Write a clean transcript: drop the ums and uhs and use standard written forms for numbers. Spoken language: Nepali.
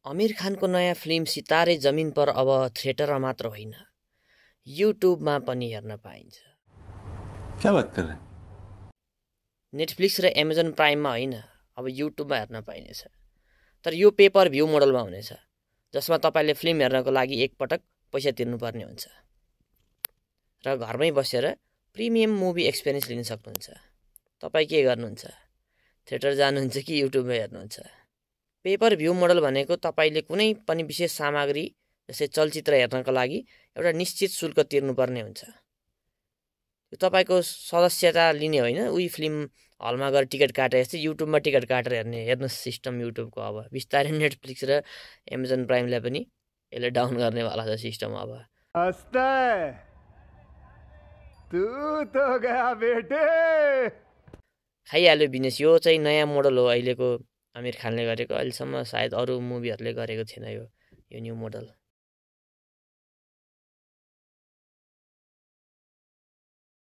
आमिर खानको नयाँ फिल्म सितारे जमिन पर अब थिएटरमा मात्र होइन, युट्युबमा पनि हेर्न पाइन्छ। क्या बात कर रहे हैं? नेटफ्लिक्स र एमाजोन प्राइममा होइन, अब युट्युबमा हेर्न पाइनेछ। तर यो पेपर भ्यू मोडलमा हुनेछ, जसमा तपाईँले फिल्म हेर्नको लागि एकपटक पैसा तिर्नुपर्ने हुन्छ र घरमै बसेर प्रिमियम मुभी एक्सपिरियन्स लिन सक्नुहुन्छ। तपाईँ के गर्नुहुन्छ? थिएटर जानुहुन्छ कि युट्युबमा हेर्नुहुन्छ? पेपर भ्यू मोडल भनेको तपाईँले कुनै पनि विशेष सामग्री जस्तै चलचित्र हेर्नको लागि एउटा निश्चित शुल्क तिर्नुपर्ने हुन्छ। यो तपाईँको सदस्यता लिने होइन, उही फिल्म हलमा गएर टिकट काटे जस्तै युट्युबमा टिकट काटेर हेर्ने। हेर्नुहोस् सिस्टम युट्युबको अब बिस्तारै नेटफ्लिक्स र एमाजोन प्राइमलाई पनि यसले डाउन गर्नेवाला छ सिस्टम। अब खाइहाल्यो बिजनेस। यो चाहिँ नयाँ मोडल हो अहिलेको आमिर खानले गरेको। अहिलेसम्म सायद अरू मुभीहरूले गरेको थिएन यो न्यू मोडल।